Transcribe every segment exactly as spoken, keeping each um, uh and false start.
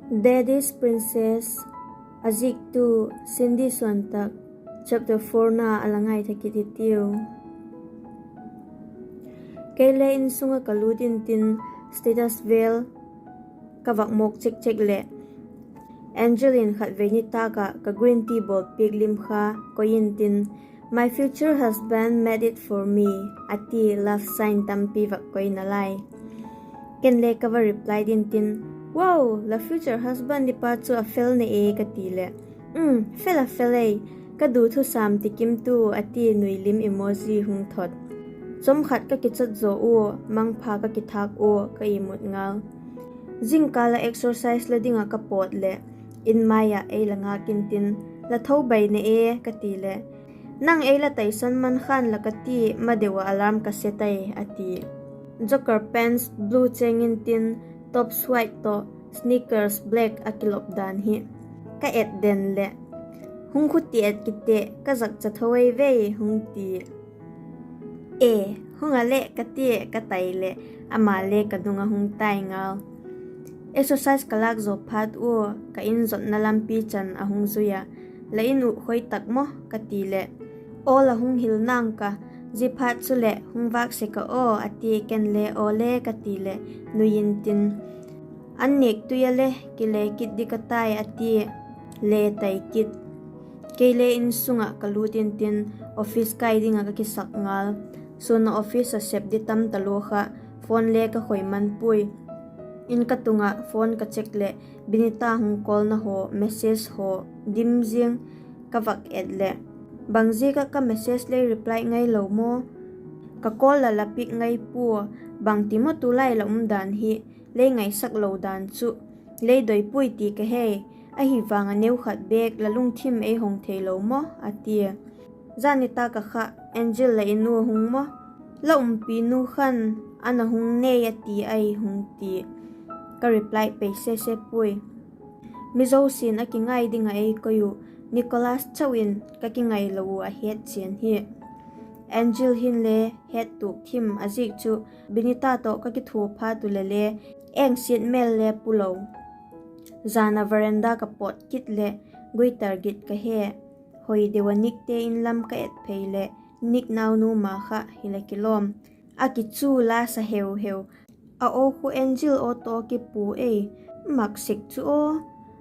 Daddy's Princess, a ziktu Cindy Suantak, chapter fourna a la ngaitha kit hitiu. Kei le insung ah ka lût intin, status vêl ka vak mawk chek chek leh, Angel in khatvei nitâk ah ka green tea bawlpiak lim kha koi intin, My future husband made it for me, a ti love sign tampi vak koi nalai. Ken le ka va reply dintin, Wow, la future husband dipa chu a fel ne e, ka ti leh, Um, fel a fel ei, ka du thusam tikimtu, a ti nuilim emoji hung thot. Chawmkhat ka kichat zaw ua, mangpha ka kithâk ua ka imut ngal. Zingkâl ah exercise la ding ah ka pawt leh, in mai ah ei la ngâk intin, La tho bai ne e, ka ti leh, Nang ei la taisan man khan la ka ti, ma deu ah alarm ka set ai, a ti. Jogger pants blue chêng intin, tops white tawh, sneakers black a kilop dan hi ka et den leh, Hung khuti et kite, ka zakcha tho ei vei, hung ti. E, hung a leh ka tia ka tai leh, ama le ka nung ah hung tai ngal. Exercise ka lâk zaw phat ua, ka in zotna lampi chan a hung zui a, La in uh khoi tak maw? ka ti leh, Aw, la hung hil nang ka, zia phat chuleh hung vâk sek a aw, a ti. Ken le, Aw le, ka ti leh nui intin, An nêk tui a le kile kit di ka tai, a tia, le tai kit. Kei le insung ah ka lût intin, office kai ding ah ka kisak ngal. Suan ah office ah sep di tam talua kha, phone le ka khoi man puai. In ka tung ah phone ka check leh, Binita hung callna haw, message haw dim ziang ka vak et leh, Bang ziak ah ka message lei reply ngailo maw? Ka call la la pick ngai pua, bangti maw tulai la um dan hi, lei ngaisak lo dan chu, lei doi puai ti ka hei, ahi vang ah neukhat bêk la lungthim ei hong theilo maw? a tia. Zan nitâk ah kha Angel la in ua hung maw? La umpinu khan a na hung nei a ti ai, hung ti. Ka reply pei sese puai. Mi zosia'n a kingai ding ah ei koi uh, Nicholas chau in ka kingailo uh a het chian hi. Angel hinle het tuak thim a ziak chu, Binita tawh ka kithua phat uh leh le, engsiat mêl le pulo. Jan ah veranda ka pawt kit leh, guitar git ka he. Hoi deu ah Nickte in lam ka et phei leh, Nick naunu ma kha hile kilawm. A kichu la sa heu heu. A aw khu Angel aw tawh kipua ei, mak sek chu aw.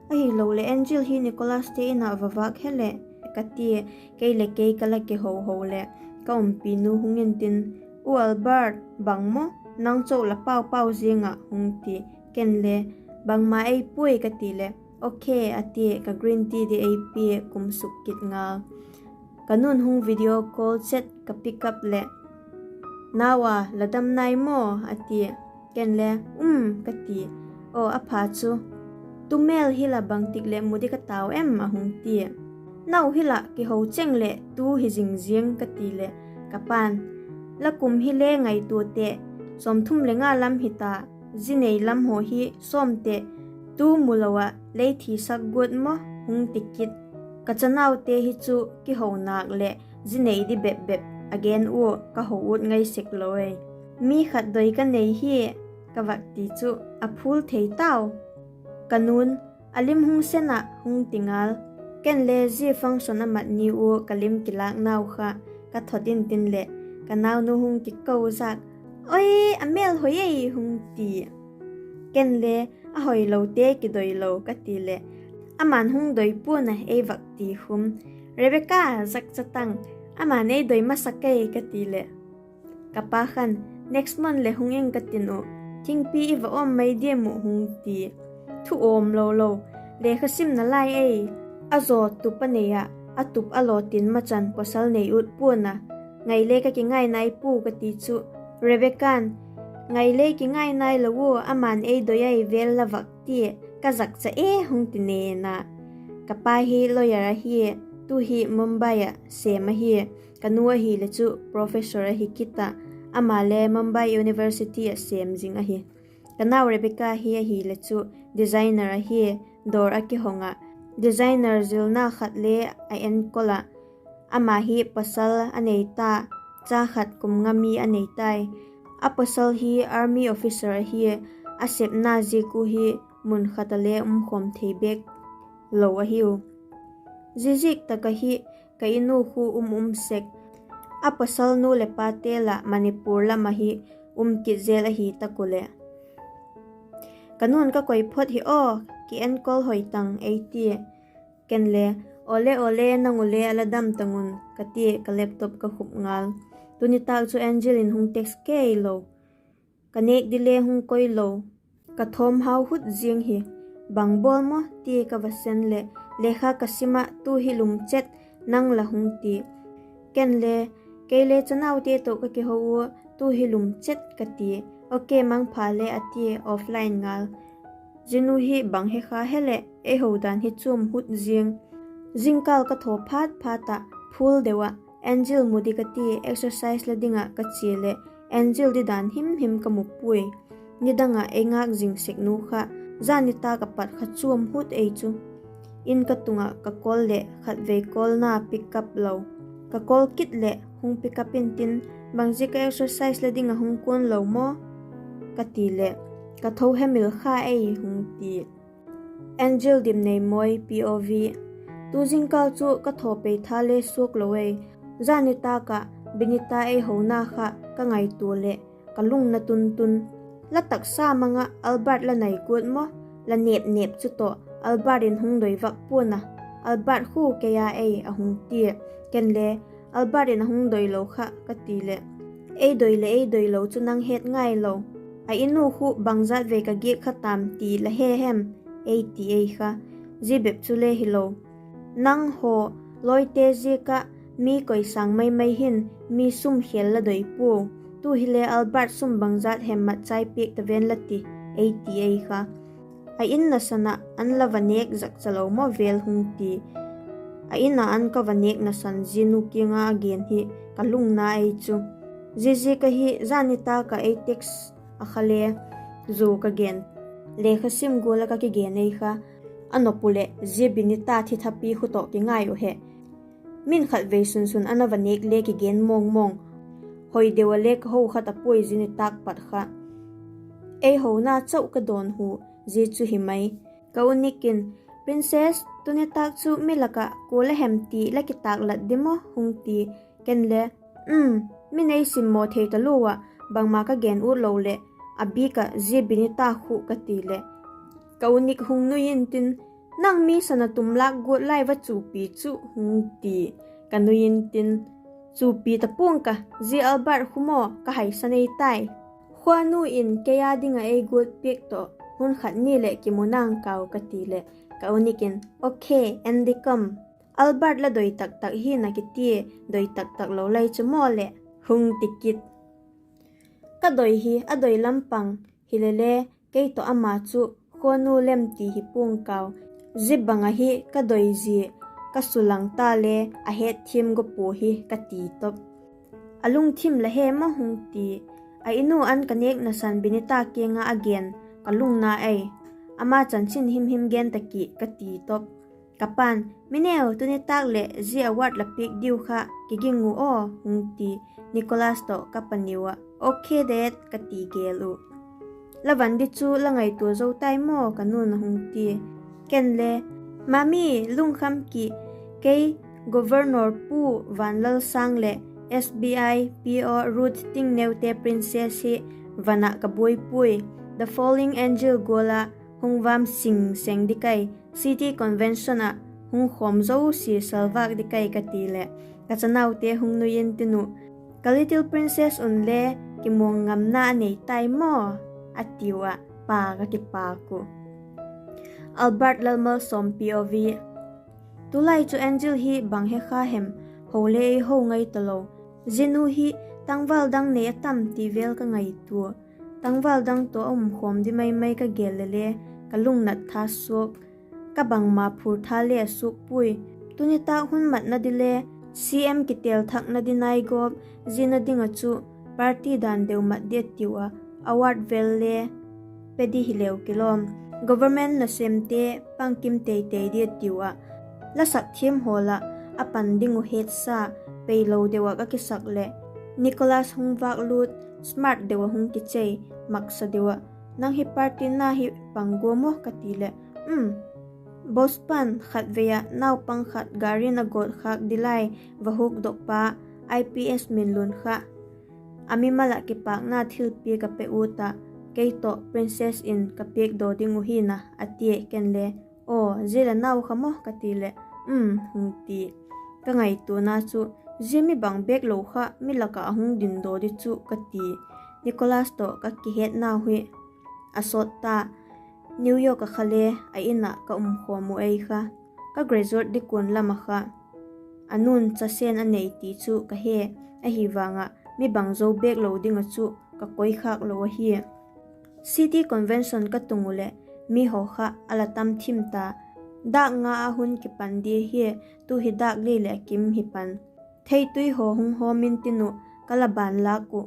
Ahiloleh Angel hi Nicholaste in ah va vâk he leh, ka tia, kei leh kei ka la kiho ho leh, ka umpinu hung intin, U Albert, bang maw, nang chau la pau pau ziang ah, hung ti. Ken le, Bangma ei puai, ka ti leh, Okay, a tia, ka green tea di ei pia kum suk kit ngal. Ka nu'n hung video call chet ka pick up leh, Nau a, la dam nai maw? a tia. Ken le, Um, ka ti. Aw, a pha chu. Tu mêl hi la bangtik leh mu di ka tau em? a hung tia. Nau hi la kiho cheng leh tu hi zing ziang, ka ti leh, ka pa'n, La kum hi le ngaitua teh, sawmthum le nga lam hita, zi nei lam haw hi sawm teh, tu mulo ah lei thisak guat maw? hung ti kit. Ka chanaute hi chu kiho nâk leh zi nei di bep bep a gen ua, ka ho ut ngai sek lo ei. Mi khat doi ka nei hi, ka vak ti chu, a phul thei tau. Ka nu'n, A lim hung sen ah, hung ti ngal. Ken le zia function a mat ni ua ka lim kilâk nau kha ka thot intin leh, ka naunu hung kiko zak, Oi, a mêl hoi ei, hung ti. Ken le, A hoilote kidoi lo, ka ti leh, Ama'n hung doi pua'n a, ei vak ti khum. Rebecca, zakcha tang, ama'n ei doi masak ei, ka ti leh, ka pa khan, Next month leh hung ing ka tin uh, thingpi i va awm mai diam uh? hung ti. Thu awm lo lo, lekha sim nalai ei. A zaw tup a nei ah, a tup a law tin machan pawsal nei ut pua'n a, Ngai le ka kingai nai pua, ka ti chu, Rebecca'n, Ngai le kingai nailo ua, ama'n ei doi ai vel la vak tia, ka zakcha e, hung ti nen a. Ka pa hi lawyer ahia, tu hi Mumbai ah sêm ahia, ka nu ahileh chu professor ahi kit ah, ama le Mumbai University ah sêm zing ahi. Ka nau Rebecca hi ahileh chu designer ahia, dawr a kihong ah, designer zilna khat le a enkol ah, ama hi pawsal a nei ta, cha khat kum nga mi a nei tai. A pawsal hi army officer ahia, a sepna ziak uh hi mun khat a le um khawm thei bêk lo ahiu. Ziaziak tak ahi, ka In u khu um um sek, a pasal nu leh pate lah Manipur lam ahi um kit zel ahi tak uh leh. Ka nu'n, Ka koi phot hi aw, ki enkol hoi tang, ei tia. Ken le, Awle awle, nang u le a la dam tang un, ka tia ka laptop ka khup ngal. Tuni tâk chu Angel in hung text kei lo, ka nêk di le hung koi lo. Ka thawm hau hut ziang hi. Bang bawl maw? tia ka va sen leh, Lekha ka sim ah, tu hi lum chet, nang la hung ti. Ken le, Kei le chanaute tawh ka kiho ua, tu hi lum chet, ka ti. Ok, mangpha le, a tia offline ngal. Zia nu hi bang he kha he leh, ei ho dan hi chuam hut ziang. Zingkâl ka thaw phat phat ah, phul deu ah Angel mu di ka tia exercise la ding ah ka chia leh, Angel di dan him him ka mu puai. Nidang ah ei ngâk zing sek nu kha, zan nitâk a pat kha chuam hut ei chu. In ka tung ah ka call leh khatvei callna pick up lo. Ka call kit leh hung pick up intin, Bangziak a exercise la ding ah hung kuan lo maw? ka ti leh, Ka tho hemil kha ei, hung ti. Angel Dimneimawi, P O V. Tu zingkâl chu ka thaw pei tha le suak lo ei. Zan nitâk ah Binita ei hona kha ka ngaitua leh ka lungna tun tun. La taksa mang ah Albert la nai guat maw? La nêp nêp chu tawh, Albert in hung doi vak pua'n a, Albert khu kei a ei, a hung tia. Ken le, Albert in a hung doi lo kha, ka ti leh, Ei doi leh ei doi lo chu nang het ngai lo. A In u khu bangzat vei ka giak kha tam ti la he hem? ei ti ei kha. Zia bep chu le hilo. Nanghaw lawite ziak ah mi koi sâng mai mai hin mi sum khêl la doi puau. Tu hile Albert sum bangzat hem mat chai piak ta ven la ti, ei ti ei kha. A In nasan ah an la va nêk zakcha lo maw vêl, hung ti. A In ah an ka va nêk nasan zia nu kiang a a gen hi ka lungna ei chu. Ziaziak ahi, zan nitâk ah ei text a kha le, zu ka gen. Lekha sim gual ah ka kigen ei kha. A nop uh leh zia Binita thi thapi khu tawh kingai uh he. Min khatvei sunsun a na va nêk le kigen mawng mawng. Hoi deu ah le ka ho kha ta puai zia nitâk pat kha. Ei hona chau ka dawnhu, zia chu hi mai. Ka u Nick in, Princess, tu nitâk chu mi lak ah kua la hem ti la kitâklat di maw? hung ti. Ken le, Um, min ei simmaw thei talua ah, bangma ka gen ut lo leh, a bik ah zia Binita khu, ka ti leh, ka u Nick hung nui intin, Nang mi sana tum lâk guat lai va chupi chu, hung ti. Ka nui intin, Chupi ta pua'ng ka, zia Albert khu maw ka haisan ei tai. Khuanu in kei â ding ah ei guat piak tawh hun khat ni leh kimu nang kau, ka ti leh, ka u Nick in, Okay, en di kam. Albert la doi tak tak hi na kitia, doi tak tak lo lai chu maw leh, hung ti kit. Ka doi hi a doi lam pang hile le, kei tawh ama chu khuanu lem ti hi pua'ng kau. Zia bang ahi ka doi zia, ka sulang ta le a hetthiam go pua hi, ka ti top. A lungthim la he maw? hung ti. A In u an ka nêk nasan Binita kiang ah a gen, ka lungna ei. Ama chanchin him him gen ta ki, ka ti top. Ka pa'n, Mineu, tu nitâk leh zia award la piak diu kha kiging u aw, hung ti. Nicholas tawh ka paniu ah, Okay, Dad, ka ti gêl uh. La van di chu la ngaitua zo tai maw? ka nu'n a hung tia. Ken le, Mami, lungkham ki, kei Governor Pu Vanlalsâng leh S B I P O Ruth Tingneute Princess hi van ah ka buai puai. The Falling Angel gual ah hung vam sing seng di kai, City Convention ah hung khawm zosia salvâk di kai, ka ti leh, ka chanaute hung nui intin uh, Ka Little Princess un le kimuang ngamna a nei tai maw? a tiu ah, pa ka kipâk uh. Albert Lalmalsawm, P O V. Tulai chu Angel hi bang he kha hem, ho le ei ho ngai talo. Zia nu hi tangval dang nei a tam ti vêl ka ngaitua. Tangval dang tawh a um khawm di mai mai ka gel le le, ka lungnat tha suak. Ka bangma phur tha le a suak puai. Tu nitâk hun matna di le, C M kitêl thakna di nai gawp, ziana ding ah chu party dan deu mat di a tiu ah, award vel le pe di hileu kilawm. Government nasêmte pangkim tei tei di a tiu ah, la sak thiam hawl ah a pan ding uh hetsa, peilo deu ah ka kisak leh, Nicholas hung vâk lût, smart deu ah hung kichei, maksa deu ah Nang hi party na hi pang gua maw ka ti leh, um, boss pa'n khatvei ah naupang khat gari'n a gawt khâk di lai va hukdok pa I P S Minlun kha a mimal ah kipâkna thilpiak a pe ut ah, kei tawh princess in ka piakdaw ding uh hi'n a, a tia. Ken le, aw, zia la nau kha maw ka ti leh, um, hung ti. Ka ngaituana chu, zia mi bang bêk lo kha mi lak ah a hung dindaw di chu ka ti. Nicholas tawh ka kihetnau hi a sawt ta. New York ah kha le a In ah ka um khawm uh ei kha. Ka graduate di kuan lam ah kha a nu'n chasen a nei ti chu ka he. Ahivang ah mi bang zo bêk lo ding ah chu ka koi khâk lo ahi. City convention ka tung uh leh mi haw kha a la tam thim ta. Dâk nga a hun kipan di ahi, tu hi dâk li leh a kim hi pan. Theitui haw hung hawm intin uh ka la ban lâk uh.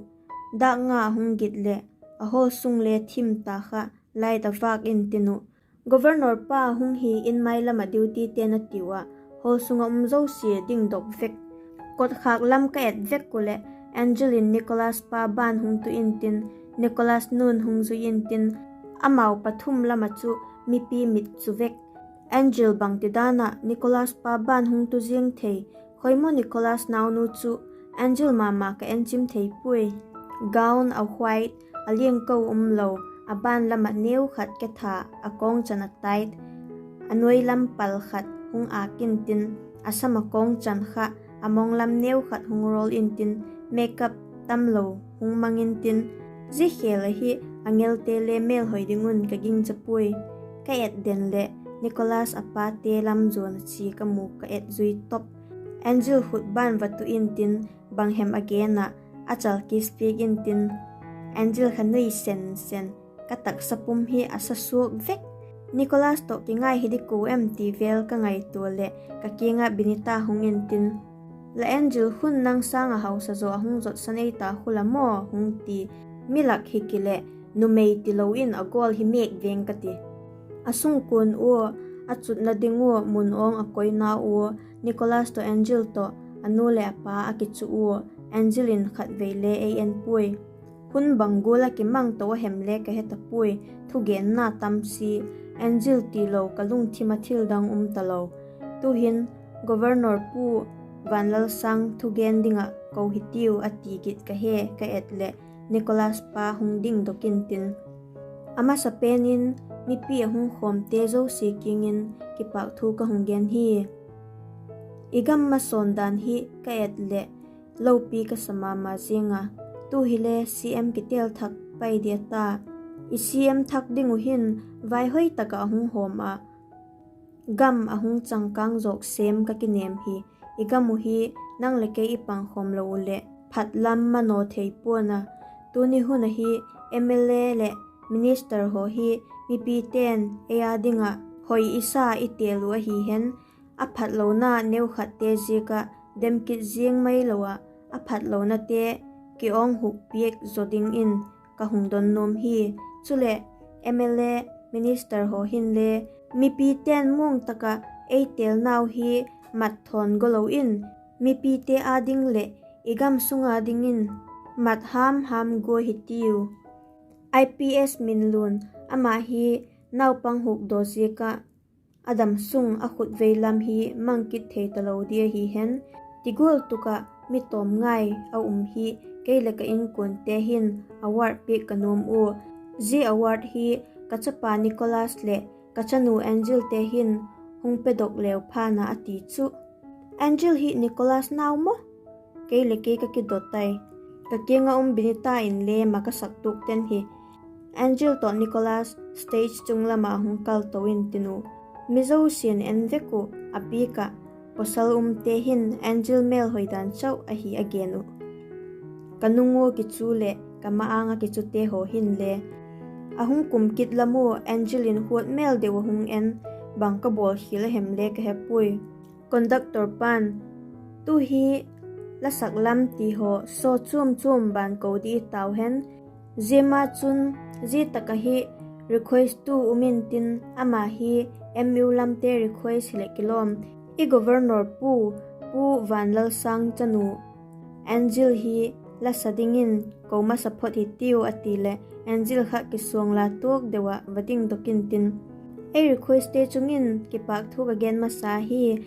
Dâk nga a hung git leh a hall sung le thim ta kha, light a vâk intin uh. Governor pa hung hi in mai lam ah duty te'n a tiu ah, hall sung ah um zosia dingdok vek. Kotkhâk lam ka et vek uh leh Angel in Nicholas pa ban hung tu intin, Nicholas nu'n hung zui intin, amau pathum lam ah chu mipi mit chu vek. Angel bangtidan ah Nicholas pa ban hung tu ziang thei? Khoimaw Nicholas naunu chu Angel ma ma ka enchim thei puai. Gown a white, a liangko um lo, a ban lam ah neu khat ketha, a kawngchan a tight, a nuai lam pal khat hung âk intin, a sam a kawngchan kha a mong lam neu khat hung roll intin, makeup tamlo hung mang intin, zia khêl ahi, angelte le mêlhoi ding un ka gingcha puai. Ka et den leh Nicholas a pate lam zuan a chia ka mu ka et zui top. Angel khut ban va tu intin, bang hem a gen ah, a chal kiss piak intin, Angel kha nui sen sen, ka taksa pum hi a sa suak vek. Nicholas tawh kingai hi di ku em ti vel ka ngaitua leh ka kiang ah Binita hung intin, la Angel khun nang sâng ah hausa zaw a hung zotsan ei ta khu la maw, hung ti. Mi lak hi ki leh numei tilo in a gawl hi mêk veng ka ti. A sungkuan ua, a chutna ding ua mun awng a koina ua, Nicholas tawh Angel tawh a nu leh a pa a kichu ua, Angel in khatvei le ei en puai. Hun bang gual ah kimang to a hem le ka he ta puai, thugenna tam si, Angel tilo ka lungthim ah thil dang um talo. Tu'hin Governor Pu Vanlalsâng thugen ding ah ko hitiu a ti git ka he ka et leh Nicholas pa hung dingdok intin, a masapen in mipi a hung khawmte zosia kiang in kipâk thu ka hung gen hi. I gam masawn dan hi ka et leh lopi ka sa ma ma ziang a, tu hile C M kitêl thak pai dia ta. I C M thak ding uh hin vaihoi tak ah a hung hawm ah, gam a hung changkâng zawk sêm ka kinêm hi. I gam uh hi nang leh kei i pangkhawm lo uh leh phat lam manaw thei pua'n a. Tuni hun ahi, M L A leh minister haw hi mipite'n ei â ding ah hoi i sa i têl uh ahi hen, a phatlona neukhatte ziak ah dem kit ziang mai lo ah, a phatlonate ki awng huk piak zaw dingin ka hung don nuam hi. Chuleh, M L A, minister haw hinle mipite'n muang tak ah ei têlnau hi mat thawn go lo in, mipite â ding leh i gam sung â dingin mat ham ham gua hitiu. I P S Minlun, ama hi naupang hukdaw ziak ah a dam sung a khutvei lam hi mang kit thei talo di ahi hen. Tigual tuk ah mi tawm ngai a um hi. Kei leh ka inkuante hin award piak ka nuam ua. Zia award hi ka chapa Nicholas leh ka chanu Angelte hin hung pedok leu phan a, a ti chu. Angel hi Nicholas nau maw? Kei leh kei ka kidot ai. Ka kiang ah um Binita inle ma ka sak tuak ten hi. Angel tawh Nicholas stage chung lam ah hung kal to intin uh, mi zosia'n en vek uh, a bik ah pawsal umte hin Angel mêlhoi dan chau ahi a gen uh. Ka nung ua kichu leh ka ma-âng ah kichute haw hinle a hung kum kit lam ua Angel in huat mêl deu a hung en, bang ka bawlkhial a hem le ka he puai. Conductor pa'n, tu hi la sak lam ti haw saw chuam chuam ban ko di i tau hen. Zia ma chun, zia tak ah hi request tu um intin, ama hi M U lamte request hileh kilawm. I Governor pu, Pu Vanlalsâng chanu Angel hi la sa dingin ko masa phot hi tiu, a ti leh Angel kha kisuang la tuak deu ah va dingdok intin, Ei requestte chung in kipâkthu ka gen masa hi.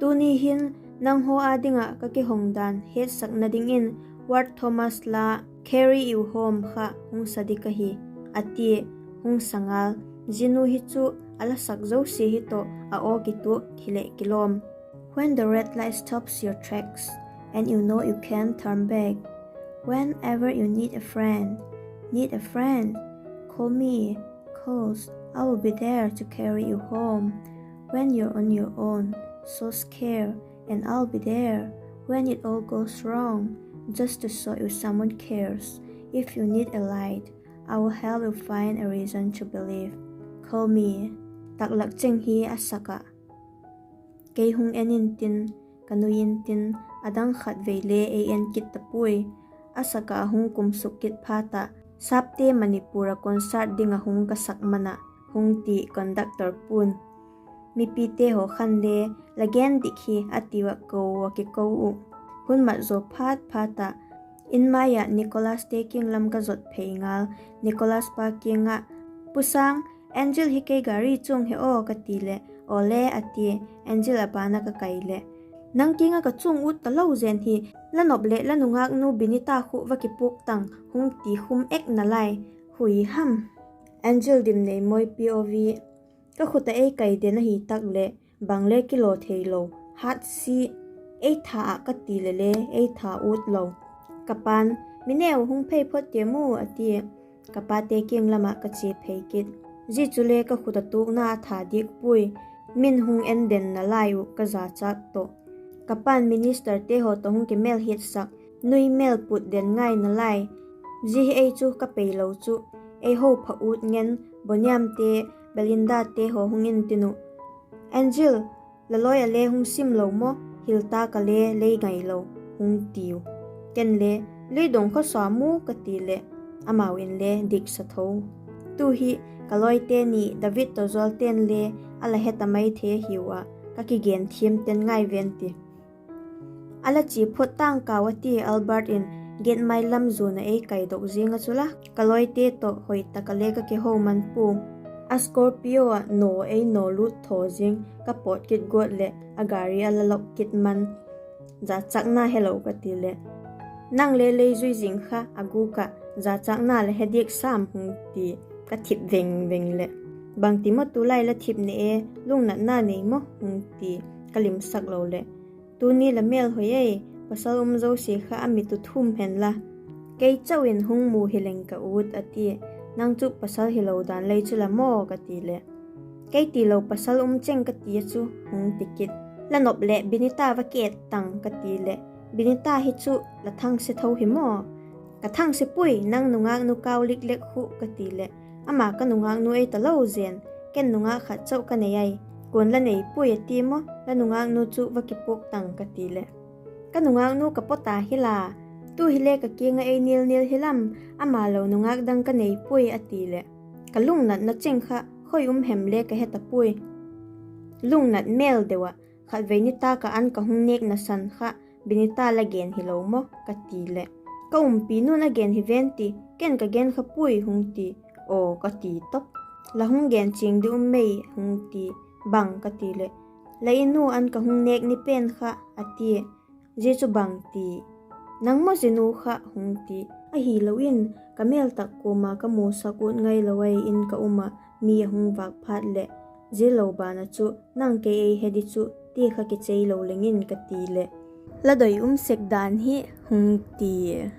Tuni hin nanghaw â ding ah ka kihong dan hetsakna dingin Ward Thomas la Carry You Home kha hung sa dik ahi, a tia. Hung sa ngal. Zia nu hi chu a la sak zosia hi tawh a aw kituak hileh kilawm. When the red light stops your tracks and you know you can't turn back, whenever you need a friend, need a friend, call me, 'cause I will be there to carry you home when you're on your own, so scared, and I'll be there when it all goes wrong, just to show you someone cares. If you need a light, I will help you find a reason to believe. Call me. Taklak cheng hi a sak ah, kei hung en intin, ka nui intin, a dang khatvei le ei en kit ta puai. A sak ah a hung kum suk kit phat ah, Sapte Manipur ah concert ding ah hung ka sak man ah, hung ti conductor pu'n. Mipite haw khan le, La gen dik hi, a tiu ah ko a kiko uh. Hun mat zaw phat phat ah, in mai ah Nicholaste kiang lam ka zot phei ngal. Nicholas pa kiang ah, Pu Sâng, Angel hi kei gari chuang he aw, ka ti leh, Awle, a tia. Angel a ban ah ka kai leh, Nang kiang ah ka chuang ut talo zen hi, la nop leh la nungaknu Binita khu va kipuak tang, hung ti khum ek nalai. Hui ham. Angel Dimneimawi P O V. Ka khut ah ei kai den ahi tak leh, bang le kilaw theilo, hat si, Ei tha ah, ka ti leh le ei tha ut lo. Ka pa'n, Mi neu, hung phei phot tiam u, a tia. Ka pate kiang lam ah ka chia phei kit. Zia chule ka khut ah tuakna a tha diak puai. Min hung en den nalai uh ka zachâk tawh. Ka pa'n ministerte haw tawh hung kimêl hiatsak, nui mêl put den ngai nalai. Zia hi ei chu ka peilo chu, ei ho pha ut ngen, Boniamte, Belindate haw hung intin uh, Angel, la lawi ah le hung sim lo maw, hil ta ka le lei ngailo, hung tiu. Ken le, Lei dong kha sa mu, ka ti leh, amau in le dik sa tho. Tu hi ka lawite ni David tawh Zualte'n le a la he ta mai thei ahiu ah, ka kigen thiam ten ngai ven ti. A la chia phot tang kau, a ti. Albert in gate mai lam zuan ah ei kaidok ziang ah chu la, ka lawite tawh hoi tak ah le ka kiho man pua. A Scorpio ah naw ei naw lut thaw ziang ka pawt kit guat leh a gari a la lok kit man. Zachâkna helo, ka ti leh, Nang le lei zui zing kha a gûk ah, zachâkna la he diak sam, hung ti. Ka thip veng veng leh, Bangti maw tulai la thip ne e, lungnatna nei maw, hung ti. Ka limsak lo leh, Tuni la mêl hoi ei, pasal um zosia kha a mit uh thum hen la. Kei chau in hung mu hileng ka ut, a tia. Nang chu pasal hilo dan lei chu la maw, ka ti leh, Kei tilo pasal um cheng ka ti a chu, hung ti kit. La nop leh Binita va ket tang, ka ti leh, Binita hi chu la thangse tho hi maw? Ka thangse puai, nang nungaknu kau lik lek khu, ka ti leh, Ama ka nungaknu ei talo zen, ken nungak khat chau ka nei ai. Kuan la nei puai a ti maw, la nungaknu chu va kipuak tang, ka ti leh, Ka nungaknu ka paw ta hi la, tu hile ka kiang ah ei nil nil hi lam, ama lo nungak dang ka nei puai, a ti leh, ka lungnatna cheng kha khoi um hem le ka he ta puai. Lungnat mêl deu ah, Khatvei nitâk ah an ka hung nêkna san kha Binita la gen hilo maw, ka ti leh, Ka umpi nu'n a gen hi ven ti, ken ka gen kha puai, hung ti. Aw, ka ti top. La hung gen chiang di um mei, hung ti. Bang, ka ti leh, La inu an ka hung nêk ni pen kha, a tia. Zia chu bang ti? Nang maw zi nu kha, hung ti. Ahilo in, ka mêl tak kuama ka musak ut ngailo ai in ka um ah, mi a hung vâk phat leh, zia lo ban ah chu nang kei ei he di chu ti kha kichei lo leng in, ka ti leh, La doi um sek dan hi, hung tia.